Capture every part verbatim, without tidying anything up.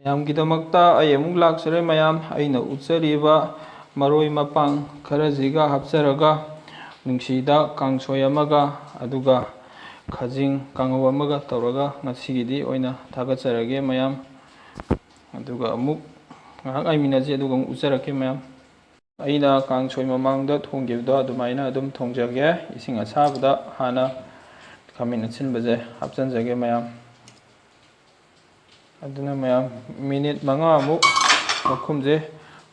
ꯃꯌꯥꯝꯒꯤꯗꯃꯛꯇ ꯑꯩ ꯑꯃꯨꯛ ꯂꯥꯛꯆꯔꯦ ꯃꯌꯥꯝ꯫ ꯑꯩꯅ ꯎꯠꯆꯔꯤꯕ ꯃꯔꯣꯏ ꯃꯄꯥꯡ ꯈꯔꯁꯤꯒ ꯍꯥꯞꯆꯔꯒ ꯅꯨꯡꯁꯤꯗ ꯀꯥꯡꯁꯣꯏ ꯑꯃꯒ, ꯑꯗꯨꯒ ꯈꯥꯖꯤꯡ ꯀꯥꯡꯍꯧ ꯑꯃꯒ ꯇꯧꯔꯒ ꯉꯁꯤꯒꯤꯗꯤ ꯑꯣꯏꯅ ꯊꯥꯒꯠꯆꯔꯒꯦ ꯃꯌꯥꯝ꯫ ꯑꯗꯨꯒ ꯑꯃꯨꯛ ꯉꯥꯏꯍꯥꯛ ꯉꯥꯏꯃꯤꯟꯅꯁꯤ, ꯑꯗꯨꯒ ꯑꯃꯨꯛ ꯎꯠꯆꯔꯛꯀꯦ ꯃꯌꯥꯝ꯫ ꯑꯩꯅ ꯀꯥꯡꯁꯣꯏ ꯃꯃꯥꯡꯗ ꯊꯣꯡꯈꯤꯕꯗꯣ ꯑꯗꯨꯃꯥꯏꯅ ꯑꯗꯨꯝ ꯊꯣꯡꯖꯒꯦ꯫ ꯏꯁꯤꯡ ꯑꯁꯥꯕꯗ ꯍꯥꯟꯅ ꯈꯥꯃꯦꯟ ꯑꯁꯤꯟꯕꯁꯦ ꯍꯥꯞꯆꯤꯟꯖꯒꯦ ꯃꯌꯥꯝ꯫ ꯑꯗꯨꯅ ꯃꯌꯥꯝ, ꯃꯤꯅꯤꯠ ꯃꯉꯥꯃꯨꯛ ꯃꯈꯨꯝꯁꯦ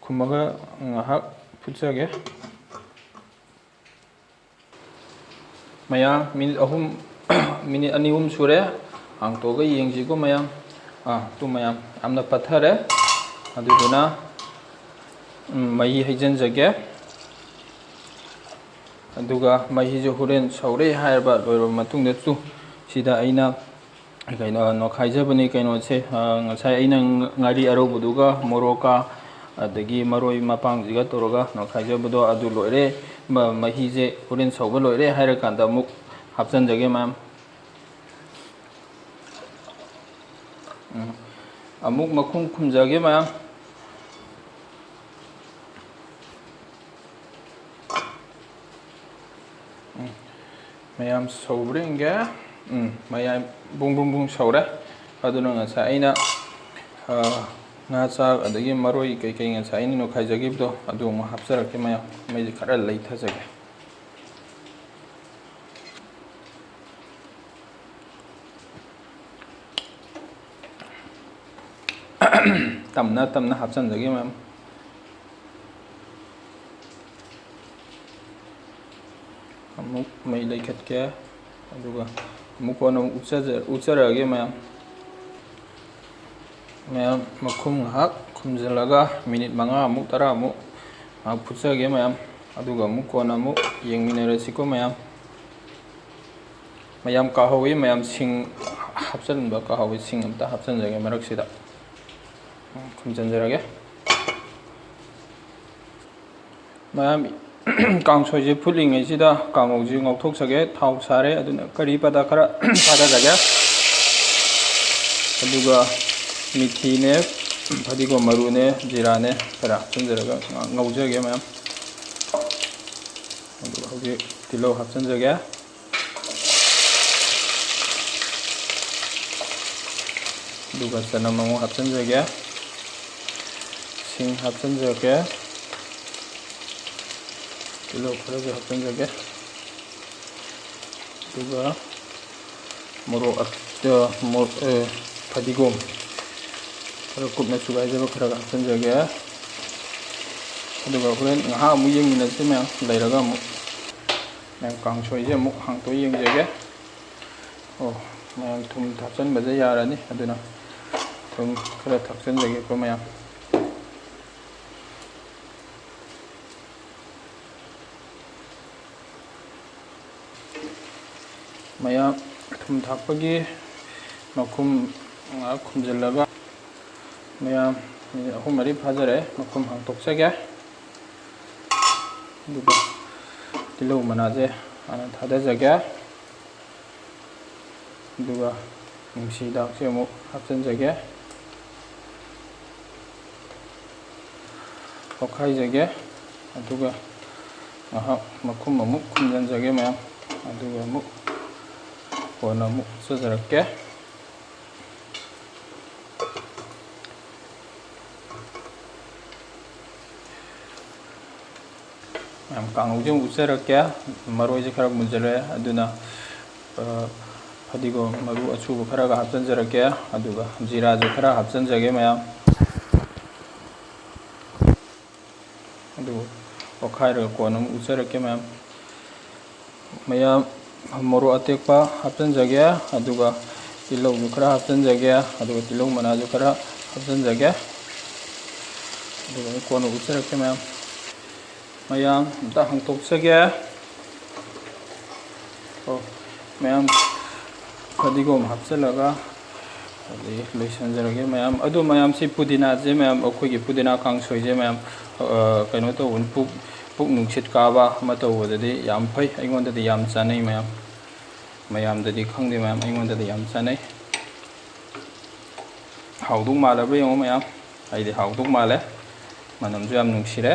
ꯈꯨꯝꯃꯒ ꯉꯥꯏꯍꯥꯛ ꯐꯨꯠꯆꯒꯦ꯫ ꯃꯌꯥꯝ, ꯃꯤꯅꯤꯠ ꯑꯍꯨꯝ, ꯃꯤꯅꯤꯠ ꯑꯅꯤ ꯑꯍꯨꯝ ꯁꯨꯔꯦ꯫ ꯍꯥꯡꯇꯣꯛꯑꯒ ꯌꯦꯡꯁꯤꯀꯣ ꯃꯌꯥꯝ꯫ ꯑꯥ, ꯇꯨ ꯃꯌꯥꯝ, ꯌꯥꯝꯅ ꯄꯠꯊꯔꯦ꯫ ꯑꯗꯨꯗꯨꯅ, ꯎꯝ, ꯃꯍꯤ ꯍꯩꯖꯤꯟꯖꯒꯦ꯫ ꯑꯗꯨꯒ ꯃꯍꯤꯁꯦ ꯍꯣꯔꯦꯟ ꯁꯧꯔꯦ ꯍꯥꯏꯔꯕ ꯂꯣꯏꯔꯕ ꯃꯇꯨꯡꯗ, ꯇꯨ, ꯁꯤꯗ ꯑꯩꯅ ꯀꯩꯅꯣ, ꯅꯣꯈꯥꯏꯖꯕꯅꯤ ꯀꯩꯅꯣꯁꯦ꯫ ꯑ, ꯉꯁꯥꯏ ꯑꯩꯅ ꯉ-, ꯉꯥꯔꯤ ꯑꯔꯧꯕꯗꯨꯒ ꯃꯣꯔꯣꯛꯀ ꯑꯗꯒꯤ ꯃꯔꯣꯏ ꯃꯄꯥꯡꯁꯤꯒ ꯇꯧꯔꯒ ꯅꯣꯈꯥꯏꯖꯕꯗꯣ ꯑꯗꯨ ꯂꯣꯏꯔꯦ꯫ ꯃ-, ꯃꯍꯤꯁꯦ ꯍꯣꯔꯦꯟ ꯁꯧꯕ ꯂꯣꯏꯔꯦ ꯍꯥꯏꯔꯀꯥꯟꯗ ꯑꯃꯨꯛ ꯍꯥꯞꯆꯤꯟꯖꯒꯦ ꯃꯌꯥꯝ꯫ ꯎꯝ꯫ ꯑꯃꯨꯛ ꯃꯈꯨꯝ ꯈꯨꯝꯖꯒꯦ ꯃꯌꯥꯝ꯫ ꯎꯝ꯫ ꯃꯌꯥꯝ ꯁꯧꯕ꯭ꯔꯥ ꯌꯦꯡꯒꯦ꯫ ꯎꯝ, ꯃꯌꯥꯝ ꯕꯨꯡ ꯕꯨꯡ ꯕꯨꯡ ꯁꯧꯔꯦ꯫ ꯑꯗꯨꯅ ꯉꯁꯥꯏ ꯑꯩꯅ, ꯑ, ꯉꯥ ꯆꯥꯛ ꯑꯗꯒꯤ ꯃꯔꯣꯏ ꯀꯩꯀꯩ ꯉꯁꯥꯏ ꯑꯩꯅ ꯅꯣꯏꯈꯥꯏꯖꯈꯤꯕꯗꯣ ꯑꯗꯨ ꯑꯃꯨꯛ ꯍꯥꯞꯆꯔꯛꯀꯦ ꯃꯌꯥꯝ꯫ ꯃꯩꯁꯦ ꯈꯔ ꯂꯩꯊꯖꯒꯦ꯫ ꯇꯞꯅ ꯇꯞꯅ ꯍꯥꯞꯆꯤꯟꯖꯒꯦ ꯃꯌꯥꯝ꯫ ꯑꯃꯨꯛ ꯃꯩ ꯂꯩꯈꯠꯀꯦ, ꯑꯗꯨꯒ ꯑꯃꯨꯛ ꯀꯣꯟꯅ ꯑꯃꯨꯛ ꯎꯠꯆꯖ-, ꯎꯠꯆꯔꯛꯑꯒꯦ ꯃꯌꯥꯝ꯫ ꯃꯌꯥꯝ, ꯃꯈꯨꯝ ꯉꯥꯏꯍꯥꯛ ꯈꯨꯝꯖꯤꯜꯂꯒ ꯃꯤꯅꯤꯠ ꯃꯉꯥꯃꯨꯛ, ꯇꯔꯥꯃꯨꯛ ꯉꯥꯏꯍꯥꯛ ꯐꯨꯠꯆꯒꯦ ꯃꯌꯥꯝ꯫ ꯑꯗꯨꯒ ꯑꯃꯨꯛ ꯀꯣꯟꯅ ꯑꯃꯨꯛ ꯌꯦꯡꯃꯤꯟꯅꯔꯁꯤꯀꯣ ꯃꯌꯥꯝ꯫ ꯃꯌꯥꯝ ꯀꯥꯍꯧꯋꯤ, ꯃꯌꯥꯝ ꯁꯤꯡ ꯍꯥꯞꯆꯤꯟꯕ ꯀꯥꯍꯧꯋꯤ, ꯁꯤꯡ ꯑꯝꯇ ꯍꯥꯞꯆꯤꯟꯖꯒꯦ ꯃꯔꯛꯁꯤꯗ꯫ ꯈꯨꯝꯖꯤꯟꯖꯔꯒꯦ꯫ ꯃꯌꯥꯝ, ꯀꯥꯡꯁꯣꯏꯁꯦ ꯐꯨꯠꯂꯤꯉꯩꯁꯤꯗ ꯀꯥꯡꯉꯧꯁꯦ ꯉꯧꯊꯣꯛꯆꯒꯦ꯫ ꯊꯥꯎ ꯁꯥꯔꯦ, ꯑꯗꯨꯅ ꯀꯔꯤ ꯄꯇꯥ ꯈꯔ ꯊꯥꯗꯖꯒꯦ꯫ ꯑꯗꯨꯒ ꯃꯤꯊꯤꯅꯦ, ꯐꯗꯤꯒꯣꯝ ꯃꯔꯨꯅꯦ, ꯖꯤꯔꯥꯅꯦ ꯈꯔ ꯍꯥꯞꯆꯤꯟꯖꯔꯒ ꯉꯥꯏꯍꯥꯛ ꯉꯧꯖꯒꯦ ꯃꯌꯥꯝ꯫ ꯑꯗꯨꯒ ꯍꯧꯖꯤꯛ ꯇꯤꯜꯍꯧ ꯍꯥꯞꯆꯤꯟꯖꯒꯦ꯫ ꯑꯗꯨꯒ ꯆꯅꯝ ꯑꯃꯨꯛ ꯍꯥꯞꯆꯤꯟꯖꯒꯦ꯫ ꯁꯤꯡ ꯍꯥꯞꯆꯤꯟꯖꯒꯦ꯫ ꯇꯤꯜꯍꯧ ꯈꯔꯁꯨ ꯍꯥꯞꯆꯤꯟꯖꯒꯦ꯫ ꯑꯗꯨꯒ ꯃꯣꯔꯣꯛ ꯑꯠ-, ꯑ, ꯃꯣꯔꯣꯛ, ꯑ, ꯐꯗꯤꯒꯣꯝ ꯈꯔ ꯀꯨꯞꯅ ꯁꯨꯒꯥꯏꯖꯕ ꯈꯔꯒ ꯍꯥꯞꯆꯤꯟꯖꯒꯦ꯫ ꯑꯗꯨꯒ ꯍꯣꯔꯦꯟ ꯉꯥꯏꯍꯥꯛ ꯑꯃꯨꯛ ꯌꯦꯡꯃꯤꯟꯅꯁꯤ ꯃꯌꯥꯝ, ꯂꯩꯔꯒ ꯑꯃꯨꯛ꯫ ꯃꯌꯥꯝ, ꯀꯥꯡꯁꯣꯏꯁꯦ ꯑꯃꯨꯛ ꯍꯥꯡꯇꯣꯛꯑ ꯌꯦꯡꯖꯒꯦ꯫ ꯑꯣ, ꯃꯌꯥꯝ, ꯊꯨꯝ ꯊꯥꯛꯆꯟꯕꯁꯦ ꯌꯥꯔꯅꯤ꯫ ꯑꯗꯨꯅ ꯊꯨꯝ ꯈꯔ ꯊꯥꯛꯆꯟꯖꯒꯦꯀꯣ ꯃꯌꯥꯝ꯫ ꯃꯌꯥꯝ, ꯊꯨꯝ ꯊꯥꯛꯄꯒꯤ ꯃꯈꯨꯝ ꯉꯥꯏꯍꯥꯛ ꯈꯨꯝꯖꯤꯜꯂꯒ, ꯃꯌꯥꯝ, ꯃꯤꯅꯤꯠ ꯑꯍꯨꯝ ꯃꯔꯤ ꯐꯥꯖꯔꯛꯑꯦ꯫ ꯃꯈꯨꯝ ꯍꯥꯡꯇꯣꯛꯆꯒꯦ꯫ ꯑꯗꯨꯒ ꯇꯤꯜꯍꯧ ꯃꯅꯥꯁꯦ ꯍꯥꯟꯅ ꯊꯥꯗꯖꯒꯦ꯫ ꯑꯗꯨꯒ ꯅꯨꯡꯁꯤ ꯍꯤꯗꯥꯛꯁꯦ ꯑꯃꯨꯛ ꯍꯥꯞꯆꯤꯟꯖꯒꯦ, ꯑꯣꯠꯈꯥꯏꯖꯒꯦ꯫ ꯑꯗꯨꯒ ꯉꯥꯏꯍꯥꯛ ꯃꯈꯨꯝ ꯑꯃꯨꯛ ꯈꯨꯝꯖꯤꯟꯖꯒꯦ ꯃꯌꯥꯝ꯫ ꯑꯗꯨꯒ ꯑꯃꯨꯛ ꯀꯣꯟꯅ ꯑꯃꯨꯛ ꯎꯠꯆꯖꯔꯛꯀꯦ꯫ ꯃꯌꯥꯝ, ꯀꯥꯡꯍꯧꯁꯦ ꯑꯃꯨꯛ ꯎꯠꯆꯔꯛꯀꯦ꯫ ꯃꯔꯣꯏꯁꯦ ꯈꯔ ꯃꯨꯟꯖꯜꯂꯛꯑꯦ, ꯑꯗꯨꯅ, ꯑ, ꯐꯗꯤꯒꯣꯝ ꯃꯔꯨ ꯑꯁꯨꯕ ꯈꯔꯒ ꯍꯥꯞꯆꯤꯟꯖꯔꯛꯀꯦ꯫ ꯑꯗꯨꯒ ꯖꯤꯔꯥꯁꯨ ꯈꯔ ꯍꯥꯞꯆꯤꯟꯖꯒꯦ ꯃꯌꯥꯝ꯫ ꯑꯗꯨ ꯑꯣꯠꯈꯥꯏꯔꯒ ꯀꯣꯟꯅ ꯑꯃꯨꯛ ꯎꯠꯆꯔꯛꯀꯦ ꯃꯌꯥꯝ꯫ ꯃꯌꯥꯝ, ꯃꯣꯔꯣꯛ ꯑꯇꯦꯛꯄ ꯍꯥꯞꯆꯤꯟꯖꯒꯦ, ꯑꯗꯨꯒ ꯇꯤꯜꯍꯧꯁꯨ ꯈꯔ ꯍꯥꯞꯆꯤꯟꯖꯒꯦ, ꯑꯗꯨꯒ ꯇꯤꯜꯍꯧ ꯃꯅꯥꯁꯨ ꯈꯔ ꯍꯥꯞꯆꯤꯟꯖꯒꯦ, ꯑꯗꯨꯒ ꯑꯩ ꯀꯣꯟꯅ ꯎꯠꯆꯔꯛꯀꯦ ꯃꯌꯥꯝ꯫ ꯃꯌꯥꯝ, ꯑꯝꯇ ꯍꯥꯡꯇꯣꯛꯆꯒꯦ꯫ ꯑꯣ, ꯃꯌꯥꯝ, ꯐꯗꯤꯒꯣꯝ ꯍꯥꯞꯆꯤꯜꯂꯒ ꯑꯗꯩ ꯂꯣꯏꯁꯤꯟꯖꯔꯒꯦ ꯃꯌꯥꯝ꯫ ꯑꯗꯣ ꯃꯌꯥꯝꯁꯤ ꯄꯨꯗꯤꯅꯥꯁꯦ ꯃꯌꯥꯝ, ꯑꯩꯈꯣꯏꯒꯤ ꯄꯨꯗꯤꯅꯥ ꯀꯥꯡꯁꯣꯏꯁꯦ ꯃꯌꯥꯝ, ꯑ, ꯀꯩꯅꯣ ꯇꯧꯕꯅꯤ, ꯄꯨꯛ, ꯄꯨꯛ ꯅꯨꯡꯁꯤꯠ ꯀꯥꯕ ꯑꯃ ꯇꯧꯕꯗꯗꯤ ꯌꯥꯝ ꯐꯩ꯫ ꯑꯩꯉꯣꯟꯗꯗꯤ ꯌꯥꯝ ꯆꯥꯅꯩ ꯃꯌꯥꯝ꯫ ꯃꯌꯥꯝꯗꯗꯤ ꯈꯪꯗꯦ ꯃꯌꯥꯝ, ꯑꯩꯉꯣꯟꯗꯗꯤ ꯌꯥꯝ ꯆꯥꯅꯩ꯫ ꯍꯥꯎꯗꯧ ꯃꯥꯜꯂꯕ꯭ꯔꯥ ꯌꯦꯡꯉꯣ ꯃꯌꯥꯝ꯫ ꯑꯩꯗꯤ ꯍꯥꯎꯗꯧ ꯃꯥꯜꯂꯦ꯫ ꯃꯅꯝꯁꯨ ꯌꯥꯝ ꯅꯨꯡꯁꯤꯔꯦ꯫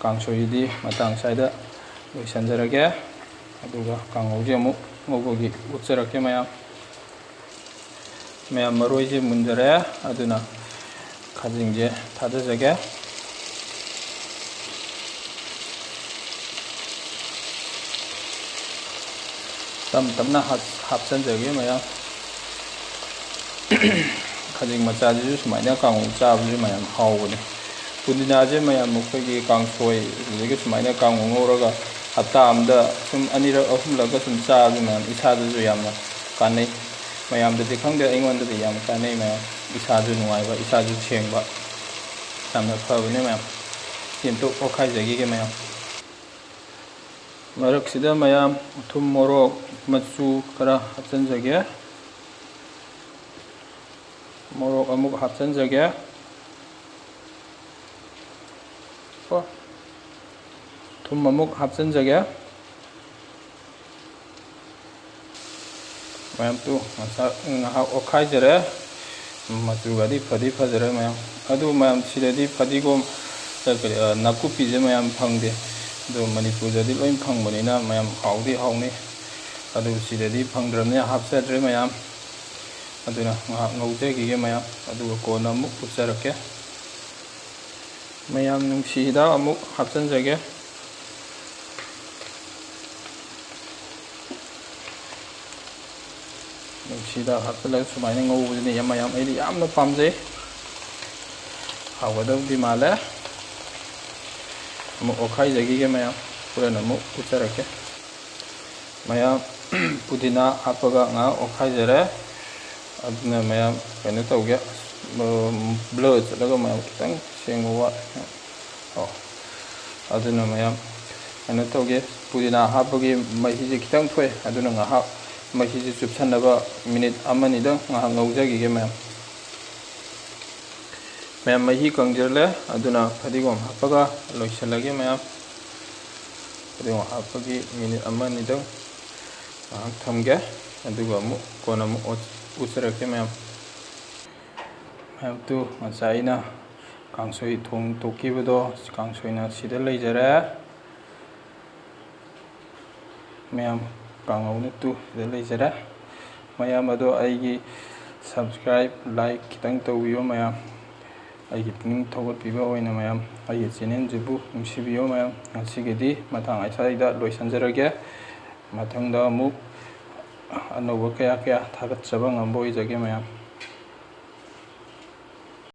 ꯀꯥꯡꯁꯣꯏꯗꯤ ꯃꯇꯥꯡ ꯁ꯭ꯋꯥꯏꯗ ꯂꯣꯏꯁꯤꯟꯖꯔꯒꯦ꯫ ꯑꯗꯨꯒ ꯀꯥꯡꯍꯧꯁꯦ ꯑꯃꯨꯛ ꯉꯧꯕꯒꯤ ꯎꯠꯆꯔꯛꯀꯦ ꯃꯌꯥꯝ꯫ ꯃꯌꯥꯝ, ꯃꯔꯣꯏꯁꯦ ꯃꯨꯟꯖꯔꯦ, ꯑꯗꯨꯅ ꯈꯥꯖꯤꯡꯁꯦ ꯊꯥꯗꯖꯒꯦ꯫ ꯇꯞ ꯇꯞꯅ ꯍꯥꯞ-, ꯍꯥꯞꯆꯤꯟꯖꯒꯦ ꯃꯌꯥꯝ꯫ ꯈꯖꯤꯡ ꯃꯆꯥꯁꯤꯁꯨ ꯁꯨꯃꯥꯏꯅ ꯀꯥꯡꯉꯧ ꯆꯥꯕꯁꯨ ꯃꯌꯥꯝ ꯍꯥꯎꯕꯅꯤ꯫ ꯄꯨꯗꯤꯅꯥꯁꯦ ꯃꯌꯥꯝ ꯑꯩꯈꯣꯏꯒꯤ ꯀꯥꯡꯁꯣꯏ, ꯑꯗꯨꯗꯒꯤ ꯁꯨꯃꯥꯏꯅ ꯀꯥꯡꯉꯧ ꯉꯧꯔꯒ ꯍꯞꯇꯥ ꯑꯃꯗ ꯁꯨꯝ ꯑꯅꯤꯔꯛ ꯑꯍꯨꯝꯂꯛꯀ ꯁꯨꯝ ꯆꯥꯕꯁꯨ ꯃꯌꯥꯝ ꯏꯁꯥꯗꯁꯨ ꯌꯥꯝꯅ ꯀꯥꯟꯅꯩ꯫ ꯃꯌꯥꯝꯗꯗꯤ ꯈꯪꯗꯦ, ꯑꯩꯉꯣꯟꯗꯗꯤ ꯌꯥꯝ ꯀꯥꯟꯅꯩ ꯃꯌꯥꯝ꯫ ꯏꯁꯥꯁꯨ ꯅꯨꯡꯉꯥꯏꯕ, ꯏꯁꯥꯁꯨ ꯁꯦꯡꯕ, ꯌꯥꯝꯅ ꯐꯕꯅꯦ ꯃꯌꯥꯝ꯫ ꯁꯤ ꯑꯝꯇ ꯑꯣꯠꯈꯥꯏꯖꯈꯤꯒꯦ ꯃꯌꯥꯝ꯫ ꯃꯔꯛꯁꯤꯗ ꯃꯌꯥꯝ ꯊꯨꯝ, ꯃꯣꯔꯣꯛ, ꯃꯆꯨ ꯈꯔ ꯍꯥꯞꯆꯤꯟꯖꯒꯦ꯫ ꯃꯣꯔꯣꯛ ꯑꯃꯨꯛ ꯍꯥꯞꯆꯤꯟꯖꯒꯦ꯫ ꯀꯣ, ꯊꯨꯝ ꯑꯃꯨꯛ ꯍꯥꯞꯆꯤꯟꯖꯒꯦ꯫ ꯃꯌꯥꯝ ꯇꯨ ꯉꯁꯥꯏ ꯉꯥꯏꯍꯥꯛ ꯑꯣꯠꯈꯥꯏꯖꯔꯦ꯫ ꯃꯆꯨꯒꯗꯤ ꯐꯗꯤ ꯐꯖꯔꯦ ꯃꯌꯥꯝ꯫ ꯑꯗꯨ ꯃꯌꯥꯝ, ꯁꯤꯗꯗꯤ ꯐꯗꯤꯒꯣꯝ, ꯑ, ꯀꯔꯤ, ꯑ, ꯅꯥꯀꯨꯞꯄꯤꯁꯦ ꯃꯌꯥꯝ ꯐꯪꯗꯦ꯫ ꯑꯗꯣ ꯃꯅꯤꯄꯨꯔꯗꯗꯤ ꯂꯣꯏ ꯐꯪꯕꯅꯤꯅ ꯃꯌꯥꯝ ꯍꯥꯎꯗꯤ ꯍꯥꯎꯅꯤ꯫ ꯑꯗꯨ ꯁꯤꯗꯗꯤ ꯐꯪꯗ꯭ꯔꯕꯅꯤꯅ ꯍꯥꯞꯆꯗ꯭ꯔꯦ ꯃꯌꯥꯝ꯫ ꯑꯗꯨꯅ ꯉꯥꯏꯍꯥꯛ ꯉꯧꯖꯈꯤꯒꯦ ꯃꯌꯥꯝ, ꯑꯗꯨꯒ ꯀꯣꯟꯅ ꯑꯃꯨꯛ ꯎꯠꯆꯔꯛꯀꯦ꯫ ꯃꯌꯥꯝ, ꯅꯨꯡꯁꯤ ꯍꯤꯗꯥꯛ ꯑꯃꯨꯛ ꯍꯥꯞꯆꯤꯟꯖꯒꯦ꯫ ꯅꯨꯡꯁꯤ ꯍꯤꯗꯥꯛ ꯍꯥꯞꯆꯤꯜꯂꯒ ꯁꯨꯃꯥꯏꯅ ꯉꯧꯕꯁꯤꯅ ꯌꯥꯝ, ꯃꯌꯥꯝ ꯑꯩꯗꯤ ꯌꯥꯝꯅ ꯄꯥꯝꯖꯩ꯫ ꯍꯥꯎꯒꯗꯕꯗꯤ ꯃꯥꯜꯂꯦ꯫ ꯑꯃꯨꯛ ꯑꯣꯠꯈꯥꯏꯖꯈꯤꯒꯦ ꯃꯌꯥꯝ, ꯍꯣꯔꯦꯟ ꯑꯃꯨꯛ ꯎꯠꯆꯔꯛꯀꯦ꯫ ꯃꯌꯥꯝ, ꯄꯨꯗꯤꯅꯥ ꯍꯥꯞꯄꯒ ꯉꯥꯏꯍꯥꯛ ꯑꯣꯠꯈꯥꯏꯖꯔꯦ꯫ ꯑꯗꯨꯅ ꯃꯌꯥꯝ ꯀꯩꯅꯣ ꯇꯧꯒꯦ, ꯕ꯭ꯂꯔ ꯆꯠꯂꯒ ꯃꯌꯥꯝ ꯈꯤꯇꯪ ꯁꯦꯡꯕ ꯋꯥꯠꯂꯦ꯫ ꯑꯣ, ꯑꯗꯨꯅ ꯃꯌꯥꯝ ꯀꯩꯅꯣ ꯇꯧꯒꯦ, ꯄꯨꯗꯤꯅꯥ ꯍꯥꯞꯄꯒꯤ ꯃꯍꯤꯁꯦ ꯈꯤꯇꯪ ꯊꯣꯛꯑꯦ, ꯑꯗꯨꯅ ꯉꯥꯏꯍꯥꯛ ꯃꯍꯤꯁꯦ ꯆꯨꯞꯁꯟꯅꯕ ꯃꯤꯅꯤꯠ ꯑꯃꯅꯤꯗꯪ ꯉꯥꯏꯍꯥꯛ ꯉꯧꯖꯈꯤꯒꯦ ꯃꯌꯥꯝ꯫ ꯃꯌꯥꯝ, ꯃꯍꯤ ꯀꯪꯁꯤꯜꯂꯦ, ꯑꯗꯨꯅ ꯐꯗꯤꯒꯣꯝ ꯍꯥꯞꯄꯒ ꯂꯣꯏꯁꯤꯜꯂꯒꯦ ꯃꯌꯥꯝ꯫ ꯐꯗꯤꯒꯣꯝ ꯍꯥꯞꯄꯒꯤ ꯃꯤꯅꯤꯠ ꯑꯃ ꯑꯅꯤꯗꯪ ꯉꯥꯏꯍꯥꯛ ꯊꯝꯒꯦ, ꯑꯗꯨꯒ ꯑꯃꯨꯛ ꯀꯣꯟꯅ ꯑꯃꯨꯛ ꯑꯣꯠ-, ꯎꯠꯆꯔꯛꯀꯦ ꯃꯌꯥꯝ꯫ ꯃꯌꯥꯝ ꯇꯨ, ꯉꯁꯥꯏ ꯑꯩꯅ ꯀꯥꯡꯁꯣꯏ ꯊꯣꯡ ꯇꯣꯛꯈꯤꯕꯗꯣ, ꯀꯥꯡꯁꯣꯏꯅ ꯁꯤꯗ ꯂꯩꯖꯔꯦ꯫ ꯃꯌꯥꯝ, ꯀꯥꯡꯉꯧꯅ ꯇꯨ ꯁꯤꯗ ꯂꯩꯖꯔꯦ꯫ ꯃꯌꯥꯝ ꯑꯗꯣ ꯑꯩꯒꯤ subscribe, like ꯈꯤꯇꯪ ꯇꯧꯕꯤꯌꯣ ꯃꯌꯥꯝ꯫ ꯑꯩꯒꯤ ꯄꯨꯛꯅꯤꯡ ꯊꯧꯒꯠꯄꯤꯕ ꯑꯣꯏꯅ ꯃꯌꯥꯝ, ꯑꯩꯒꯤ channelꯁꯤꯕꯨ ꯅꯨꯡꯁꯤꯕꯤꯌꯨ ꯃꯌꯥꯝ꯫ ꯉꯁꯤꯒꯤꯗꯤ ꯃꯇꯥꯡ ꯑꯁ꯭ꯋꯥꯏꯗ ꯂꯣꯏꯁꯤꯟꯖꯔꯒꯦ꯫ ꯃꯊꯪꯗ ꯑꯃꯨꯛ ꯑꯅꯧꯕ ꯀꯌꯥ ꯀꯌꯥ ꯊꯥꯒꯠꯆꯕ ꯉꯝꯕ ꯑꯣꯏꯖꯒꯦ ꯃꯌꯥꯝ꯫